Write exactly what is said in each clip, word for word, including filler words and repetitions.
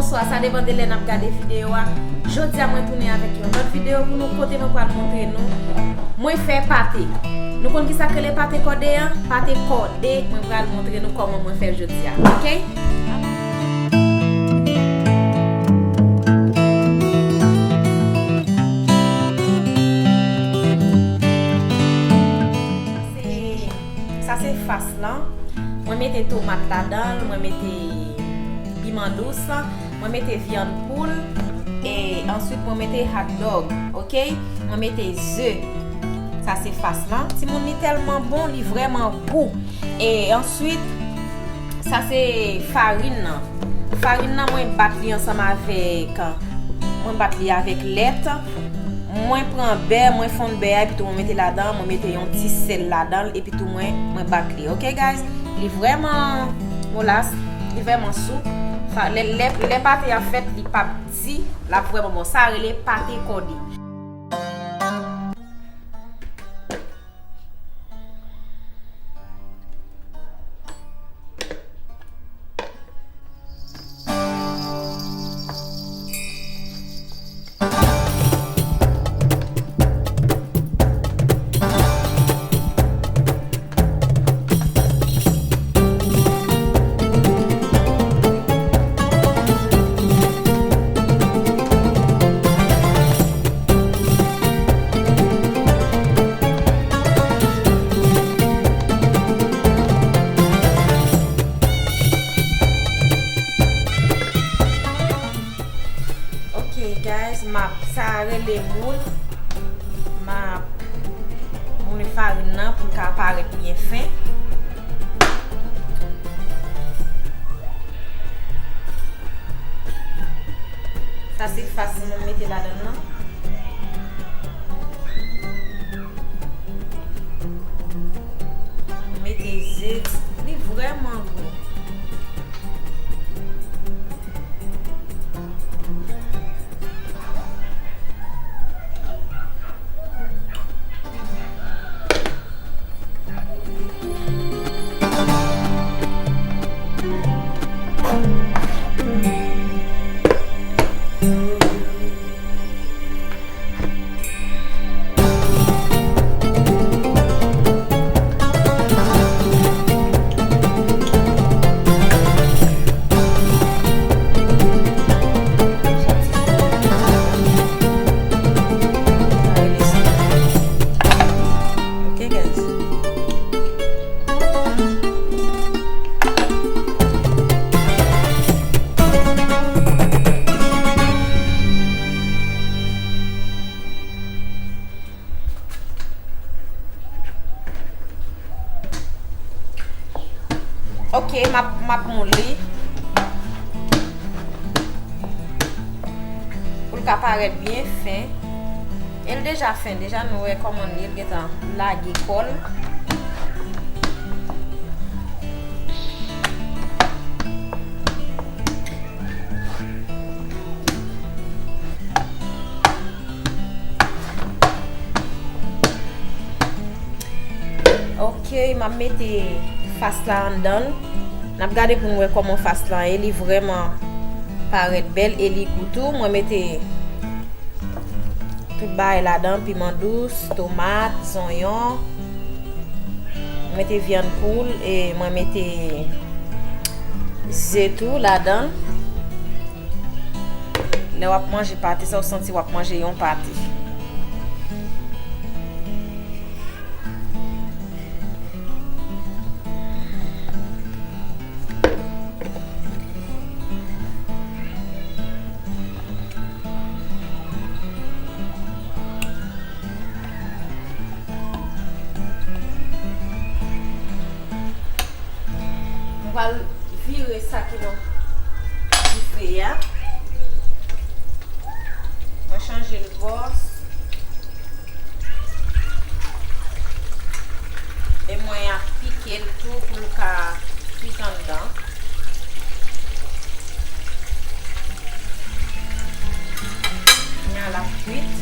Bonswa, sa depann de lè n ap gade videyo a. Jodi a mwen tounen avèk yon lòt videyo pou nou, kote mwen pral montre nou mwen fè pate. Nou konn ki sa k rele pate kòde a? Pate kòde, mwen pral montre nou kòman mwen fè l jodi a. Oke? Se, sa se fas lan. Mwen mete tomat ladan l, mwen mete piman dous, mwen mete vyann poul, e answit mwen mete hot dog, oke? Mwen mete ze. Sa se fas lan. Timoun, li tèlman bon, li vrèman gou. E answit, sa se farin nan. Farin nan, mwen bat li ansanm avèk, mwen bat li avèk lèt. Mwen pran bè, mwen fonn bè a, epi tou mwen mete ladan, mwen mete yon ti sèl ladan l, epi tou mwen, mwen bat li. Oke, guys? Li vrèman molas, li vrèman soup. Fa-, lè, lè, lè pate a fèt, li p ap di, l ap vrèman bon. Sa rele pate kòde. Ok, guys, m ap, sa rele moul. M ap moule farin nan pou l ka parèt byen fen. Sa se fas mwen mete ladan l lan. Mete ze, li vrèman gou. Ok, guys. Ok, m ap, m ap moule li. Pou l ka parèt byen fen. E l deja fen, deja nou wè kòman l ye, l gentan lage kò l. Ok, m ap mete fas la anndan l. N ap gade pou n wè kòman fas la ye. Li vrèman parèt bèl e li gou tou. Mwen mete tout bagay ladan, piman dous, tomat, zonyon. Mwen mete vyann poul e mwen mete ze tou ladan. Lè w ap manje pate sa, ou santi w ap manje yon pate. Mwen pral vire sa ki nan dife a. Mwen chanje l bò. E mwen ap pike l tou pou l ka kwit anndan. Kounye a l ap kwit.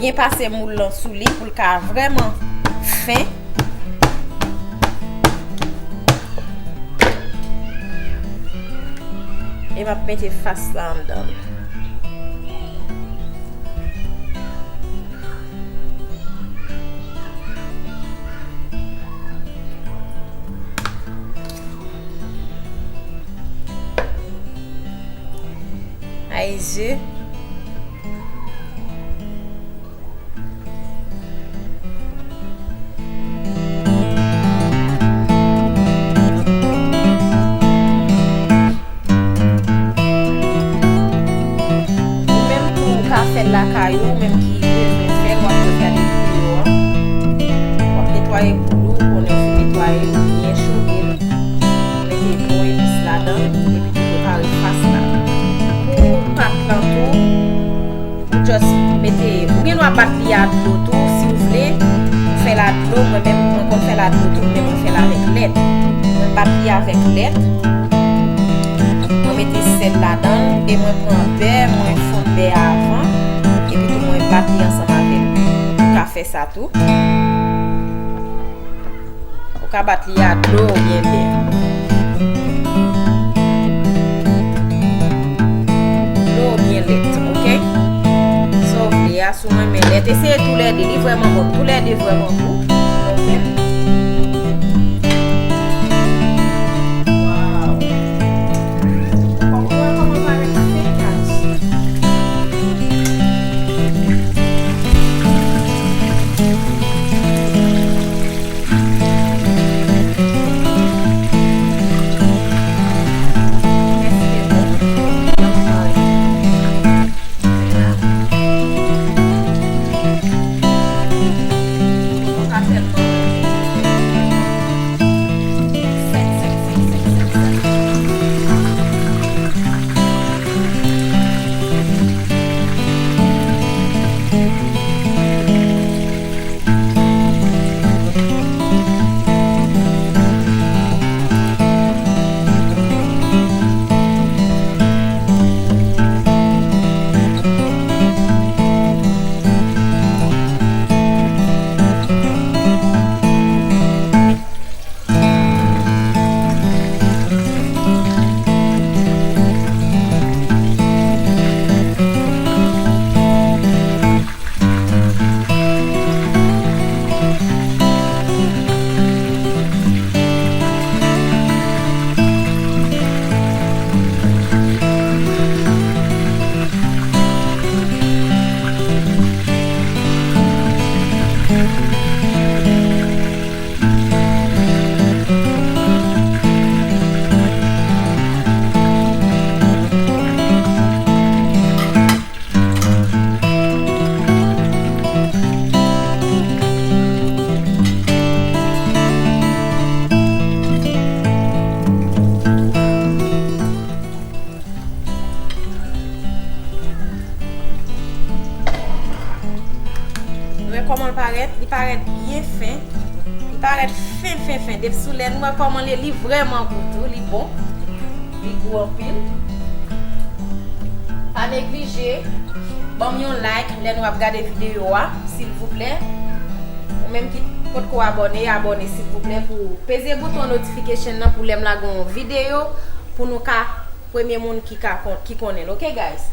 Byen pase moul lan sou li pou l ka vrèman fen. E m ap mete fas la anndan l. Ay je. Ou menm tou ou ka fè l lakay ou, ou menm ki bezwen fè l, w ap jis gade videyo a. W ap netwaye poul ou, konnen w fin netwaye l, byen chode l. Mete bon epis ladan l, epi tou prepare fas la. Pou pat lan tou, ou just mete, ou gen dwa bat li a dlo tou, si w vle. Ou fè l a dlo, mwen menm, mwen konn fè l a dlo tou, men mwen fè l avèk lèt. Mwen bat li avèk lèt. Mwen mete sèl ladan l, e mwen pran bè, mwen fonn bè a avan, epi tou mwen bat li ansanm avè l. Ou ka fè sa tou. Ou ka bat li a dlo oubyen lèt. Dlo oubyen lèt, oke? Sa w vle a, si w renmen lèt, eseye toulède, li vrèman bon. Toulède vrèman bon, oke? Waw. Kòman, kòman parèt fè kach? Nou wè kòman l parèt? Li parèt byen fen. Li parèt fen, fen, fen. Depi sou lè nou wè kòman li ye, li vrèman gou tou, li bon. Li gou anpil. Pa neglije, ban m yon like lè nou ap gade videyo a, silvouplè. Ou menm ki potko abòne, abòne silvouplè pou peze bouton notification nan pou lè m lage yon videyo pou nou ka premye moun ki ka kon-, ki konnen l, oke, guys?